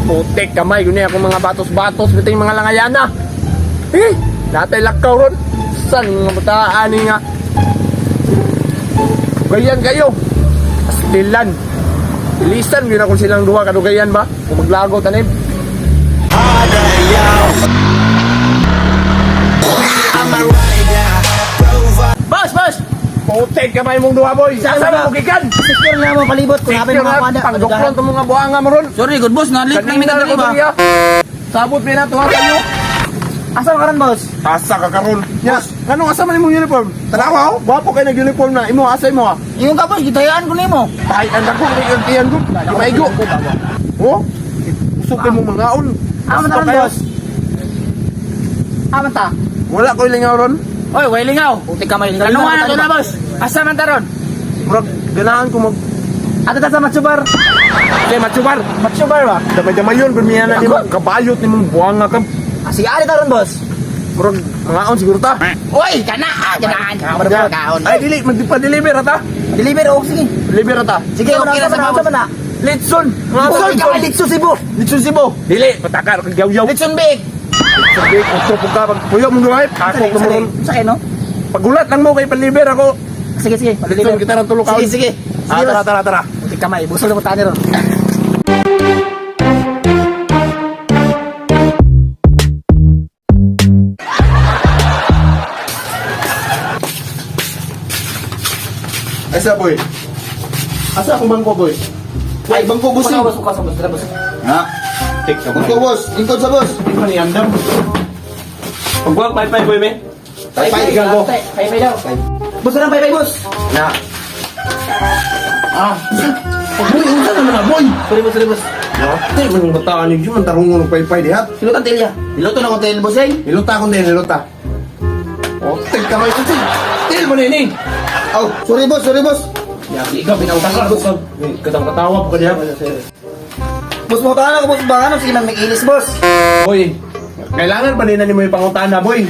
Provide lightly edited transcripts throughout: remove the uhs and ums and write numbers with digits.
Putik kamay guni ako mga batos-batos biting mga langayana. Eh, natay lakaw ron. San mga bataan ni nga. Gayan kayo. Astilan. Ilisan yun ako silang duha kadugayan ba? Kung maglago tanim. Boss, boss! Putik kamay mong duha, boy. Saan Saan ba? mo gikan? Secure na mo palibot kung napay mga kwada. Pangduklan to mga buanga mo ron. Sorry, good boss. Na-late lang mi Kanina kadali ko ba? diri, ah. Sabot mi na tuha kayo. Asa man karon, boss? Asa ka karon. Yes. Nganong asa man imong uniform? Tanawa oh. Gwapo kay nag-uniform na. Imo asa imo ah. Ingon ka, boss, gitayaan ko nimo. Ay, ang dako kay ang tiyan ko. Di maigo. Oh. Usog kay mong mangaon. Amo Basta ta ron, kayo. boss. Amo ta. Wala ko'y lingaw ron. Oy, way lingaw. Putik kamay. Ano nga na to na, boss? Asa man ta ron? Murag ganahan ko mag Ato ta sa Matsubar. Kay Matsubar. Matsubar ba? Damay-damay yun, permiya na nimo. Kabayot nimong buwanga ka. Ah, sige, ari ta ron, boss. Murag mangaon siguro ta. Oy, kana ah, kanaan. Kaon. Ay dili, magpa-deliver ata. Deliver oh, sige. Deliver ata. Sige, okay na sa mga boss. na. Litson. Litson, Litson. Litson Cebu. Litson Cebu. Dili, pataka kag yaw-yaw. Litson big. Sabi, kung ka pag puyo mong duhay, ako ko mo ron. Sa no? Pagulat lang mo kay pa-deliver ako. Sige, sige. Litson kita ng tulo kaon. Sige, sige. Ah, Sige, tara, boss. tara, tara. Putik kamay, busol mo tani ron. Asa boy? Asa akong bangko boy? Ay, bangko boss. Boss, boss, boss, boss, boss. Ha? Tik ka Bangko boss, lingkod sa boss. Di pa ni andam. Pagwag pay pay boy me. Pay pay. Ikaw ko. Pay, pay daw. Boss, walang pay, pay, boss. Na. Ah. Boy, unsa naman na boy? Sorry, boss, sorry, boss. No, di man bataan ni man tarungon og pay pay diha. Silutan tilya. Niluto na ko tayo boss eh. Niluta akong din, niluta. Oh, tik ka may tik. Til mo nini. Oh, sorry boss, sorry boss. Ya, ikaw pinautan ka boss. Katang katawa po ka diha. Boss, mo tahan ako, boss. Baka ano, sige lang, may ilis, boss. Boy, kailangan pa din na nimo ipangutana, boy.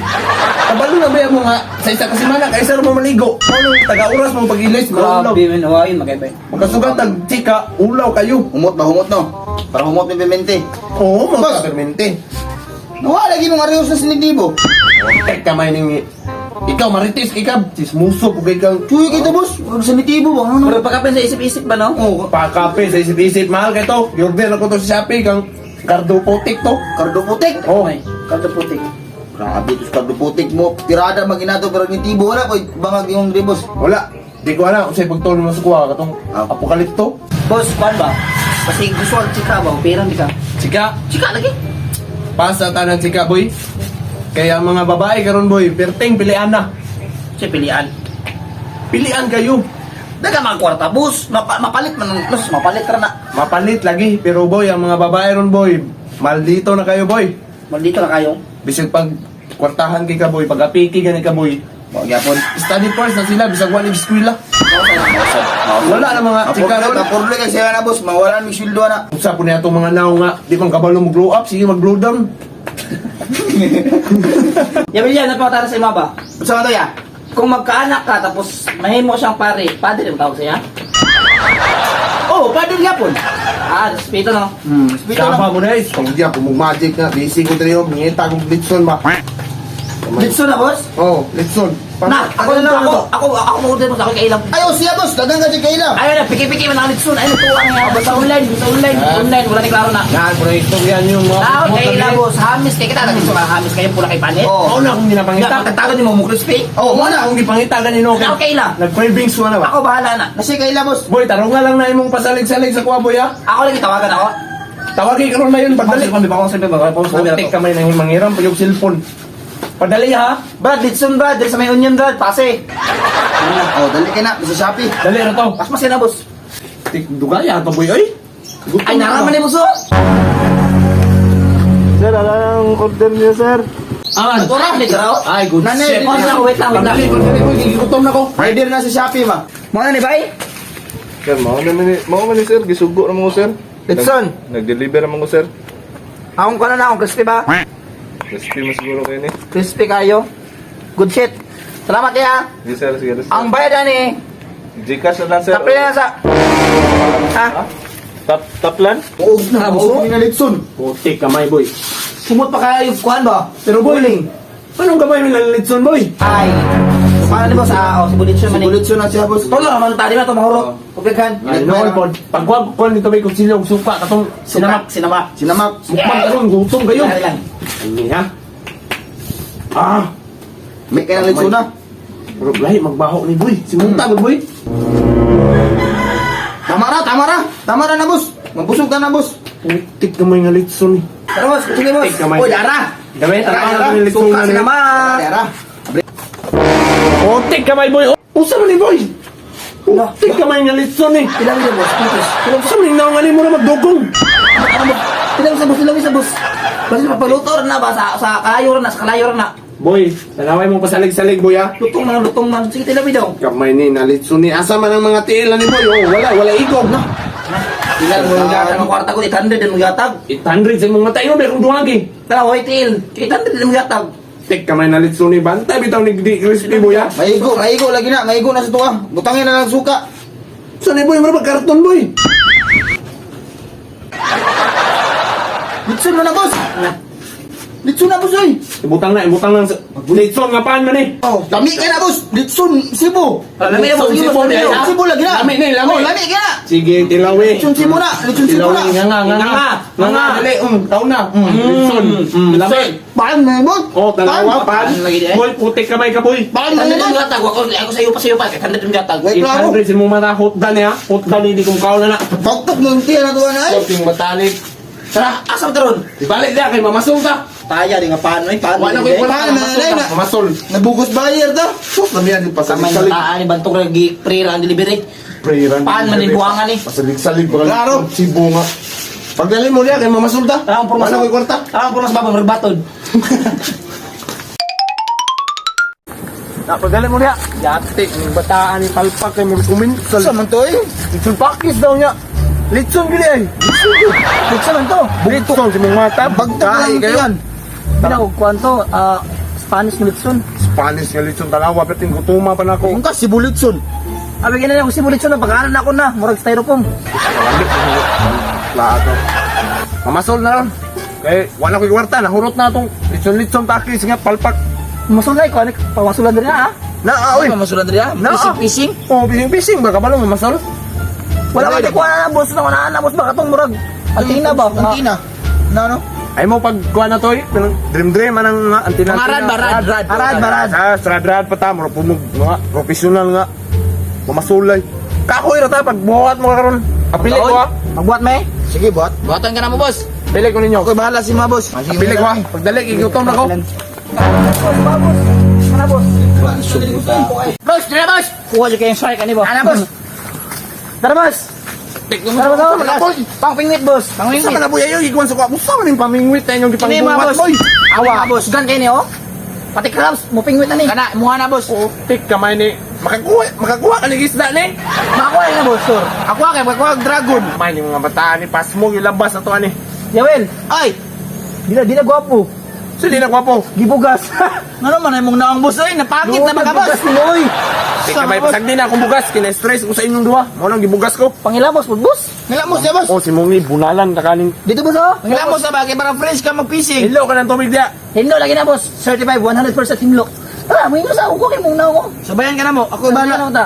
Kabalo na ba mo nga sa isa ka semana kaysa ra mo maligo. Ano taga-oras mo pag-ilis, maulaw. man. Oh, yun, magay Magkasugat tag chika, ulaw kayo. Humot ba, humot no? Para humot ni Pimente. Oo, Boss. mga permente. Nawala lagi mong arehos na sinidibo. Tek kamay ning ikaw marites ikaw chismoso pug ikaw. Chuy kita boss, huwag sanitibo ba? Ano? Pero pagkapin sa isip-isip ba, no? Oh, Pakape sa isip-isip mahal kay to. Order ako to sa Shopee kang Cardo Putik to. kardo putik. Oh, Kardo putik. Grabe to kardo putik mo. Tirada maginato pero nitibo wala ko bangag yung di boss. wala. Di ko alam unsay pagtuon mo sa kuha katong Ah. apokalipto. Boss, kuan ba? Kasi gusto ang chika ba? Pero hindi ka. Chika, Chika lagi. pasa tanan chika boy. Kaya ang mga babae karon boy, perteng pilian na. Siya pilian. Pilian kayo. Daga mga kwarta, boss. Mapalit man. Mas mapalit ra na. Mapalit lagi, pero boy, ang mga babae ron boy, maldito na kayo boy. Maldito na kayo. Bisag pag kwartahan kay ka boy, pag apiki gani ka boy. Wag yapon. Study first na sila bisag wala eskwela. Wala na mga chika ron. Apurle kay siya na boss, mawala mi sweldo na. Usa po niya itong mga naong nga, di man kabalo mo grow up, sige mag grow down. Yabil yan, napakatara sa ima ba? Unsa man to ya? Kung magkaanak ka, tapos mahimo siyang pare, padre ang tawag siya? Oh, padre yapon. Ah, respeto no? Respeto lang. Saba mo na eh, pag di ako magic na, busy ko tayo, mingita akong litson ba. Litson na, boss? Oh, litson. Na, ako na lang, ako mo order mo sa ako kailang. Ay, oh siya boss, dagang ka siya kailang. Ayun na, piki-piki man ang litson. Ayun, tuwa nga. Basta online, basta online, online, wala ni klaro na. Yan, proyekto yan yung mga... Tao, kay ila, boss. Hamis kay kita, litson ka, hamis kayo, pula kay panit. Oh. Oo na akong ginapangita. Nga, pagkatagod ni mo, mo crispy. Oh, Oo na akong gipangita ganino. Ako kay ila. Nag-cravings ko na ba? Ako bahala na. Nasi kaila boss. Boy, tarong nga lang na imong pasalig-salig sa kuha, boy, ha? Ako lagi tawagan ako. Tawagin ka ron na yun, pagdali. Dali. Putik kamay na yung manghiram pa yung cellphone. Padali, ha? Brad, litson Brad, dali sa may onion Brad, pase. Oh, dali kay na sa Shopee. Dali na to. Pas mas na, boss. Tik, dugaya to, boy, oy. Gutom Ay, na naraman ni boss. oh. Sir, ala ang order niyo, sir. Aman. Ora, litro. Ay, good Nanay, shit. Wait lang, wait lang, wait lang. Padali, padali, boy. Gigutom na ko. Order na sa Shopee ma. Mga na ni bay? Sir, mao man ni sir, gisugo na mo sir. Litson. Nag-deliver na mo sir. Akong kano na akong crispy ba? Crispy mo siguro kayo ni. Crispy kayo. Good shit. Salamat ya. Sige sir, sige sir. Ang bayad ani, Gcash na lang sir. tapos na sa. Ha? Tap taplan. Uog na, boss. Ni na litson. Putik kamay, boy. Sumot pa kayo yung kuhan ba? Pero boy, anong kamay may nalilitson, boy? Ay. Paano ni boss? Ah, oh, si Bulitson man Si eh. Bulitson na siya, boss. Tolo naman tadi na ito mahurot. Pagkaghan. Ay, noon po. Pagkuha ko nito may kutsilyo, suka, katong sinamak. Sinamak. Sinamak. Mukbang karon, gutom kayo. Dali lang. Ano ha? Ah, May kaya na litson na. pero lahi magbaho ni boy. Simunta boy. Tama ra, tama ra. Tama ra na, boss. Mabusog ka na, boss. Putik kamay nga litson ni. Tara boss, sige boss. Tik kamay. Uy, dara. Dami, tara Dara, na ni litson Suka na ni. sinamak. Tara. Putik kamay boy. Usa man ni boy. Putik kamay nga litson ni. Ilang yun boss? Pitos. Usa man ni naong ani mo na magdugong. Ano boss? Ilang sa boss, ilang sa boss. Basta papaluto na ba sa kalayo na, sa kalayo na. Boy, tanaway mong pasalig-salig boy ha. Lutong man, lutong man. Sige, tilabi daw. Kamay ni nalitson ni. Asa man ang mga tiil ni boy? Oh, wala, wala igog. Na. Ilang mo yatag ang kwarta ko, 800 din mo yatag. 800 sa imong mata imo kung duwagi. Tara, hoy tiil. 800 din mo yatag. Tek kamay nalitson ni bantay bitaw ni di crispy boy ha. Maigo, maigo lagi na, maigo na sa tuwa. Butangin na lang suka. Sa ni boy, mura karton boy. Litson mo na, boss. Na. Litson na, boss, oy. Ibutang na, ibutang lang sa litson nga paan man eh. Oh, lami ka na, boss. Litson, Cebu. Lami na boss, sige boss, lami na. Cebu lagi na. Lami na, eh, lami. Oh, lami ka na. Sige, tilawi. Litson Cebu na, litson Cebu na. Tilawi, nga nga nga nga. Nga nga, dali, taon na. Litson. Lami. Paan mo, boss? Oh, tanawa, pan. Pan lagi di, eh. Boy, putik kamay ka, boy. Paan mo, 800 din boss? mo yatag. Ako ako sa iyo pa, sa iyo pa. 800 din mo yatag. Wait lang ako. 800 sa mong mata, hotdan niya. Hotdan hindi kong kaon na na. Pagtok mo yung tiyan na tuwa na, ay. Puting matalik. Tara, asam taron. Ibalik niya kay mamasol ta. Taya di nga paano eh, paano. Wala ko'y eh. wala Paan na, mamasol na, ta. na. Mamasol. Nabugos buyer ta. Sus, lamian yung Kamay pasalig-salig. taan ni bantog lagi pre ra ang delivery. Prayer. Paan man yung buwangan eh. Pasalig-salig. baka Klaro. Cebu nga. Pagdali mo niya kay mamasol ta. Tara ang purmas. Wala ko'y kwarta. Tara ang purmas baba magbatod. Na, pagdali mo niya. Yate, ang bataan ni palpak kay mo kuminsal. Sa man to, eh. Litson pakis daw niya. Litson gili ay. Litson man to. Litson sa mong mata. Bagtok lang Kayo. yan. Pinakog kwanto, Spanish na litson. Spanish nga litson tanawa pero gutuma pa nako. Kung ka, Cebu litson. Abi gina ko si litson na pag-aral na ako na, murag styrofoam. Lahat. Mamasol na ron. Kay wala ko'y kwarta, nahurot na atong litson-litson pakis nga palpak. Masulay ko, ano pamasulan diri ah. Na, ah, oy. Pamasulan diri ah. Na, ah. Pising-pising. Oh, bising-bising ba kabalo mamasol? Wala ka kuha na boss na wala na boss baka tong murag antina ba? Antina. Na, ano? Ay mo pag kuha na to, eh. Dream dream anang nga antina. Mga rad ba, rad, rad. Rad, ba, rad. Ah, rad rad pa ta, mura pumug nga professional nga. Mamasulay. Kakoy ra ta pag buhat mo karon. Apili ko ah. Magbuhat may. Sige, buhat. Buhatan ka na mo, boss. Pili ko ninyo. Okay, bahala si mga boss. Apili ko ah. Pagdali gigutom na ko. Boss, boss. Ano boss? Boss, tara, boss. Kuha jud kayong strike ani ba? Ana, boss. Tara boss. Tara boss. Boy. Pang pingwit boss. Pang Sa pingwit. man na boy ayo gikuan sa ko. Usa man ning pamingwit na inyong Kini mga gipangbuhat boss. boy. Awa boss. Gan kay ni oh. Pati crabs mo pingwit ani. Kana, muha na, boss. Tik kamay ni makakuha makakuha ka ni isda ni. Makakuha na boss sir. Ako kay magkuha og dragon. Kamay ni mga bataan ni pasmo gilabas na to ani. Yawel, Ay, dila dila gwapo. Sili na gwapo. Gibugas. ngano man ay mong naong boss oy, napakit na ba ka, boss? Gibugas ni Noy. Tik kamay pasagdi na akong bugas kina-stress ko sa inyong duha. Mao nang gibugas ko. Pangilamos po boss. Ngilamos siya, boss. Oh, si Mungi bunalan kakaning. Dito boss oh. Ngilamos na ba kay para fresh ka magfishing. Hello ka ng tubig diya. Himlo lagi na boss. Certified 100% himlo. Tara, mo sa ako kay mong naong ko. Sabayan ka na mo. Ako Bahala bahala. na ta.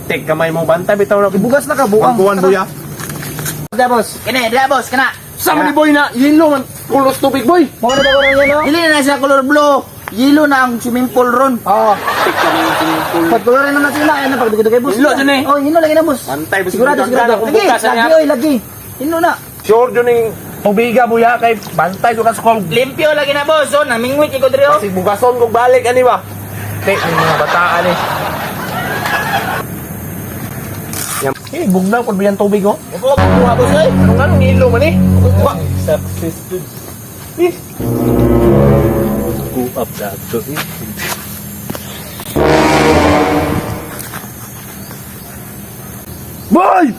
Tik kamay mo bantay bitaw na. Gibugas na ka buang. Buwan buya. Da boss. Kini, dira boss, kana. Sama ni boy na yelo man kulos tubig boy. Mo na ba ko yan oh? Dili na siya color blue. Yellow na ang swimming pool ron. Oo. Pagkulurin na natin na, ayan na, pagdugay-dugay, boss. Hilo dyan eh. Oh, hilo lagi na, boss. Bantay, boss. Sigurado, sigurado. Kung Lagi, bukas na lagi, niya. oy, lagi. Hilo na. Sure jud ning tubiga buya kay bantay jud ka sa kong. Limpyo lagi na boss, oh, namingwit ko diri oh. Kasi bugason kog balik ani ba. Tik ang mga bataan eh. Yan. Eh, bugnaw pud biyan tubig oh. Upo ka kuha boss oy. Anong anong nilo man eh? Wa. Success dun. Eh. Go up that. Boy!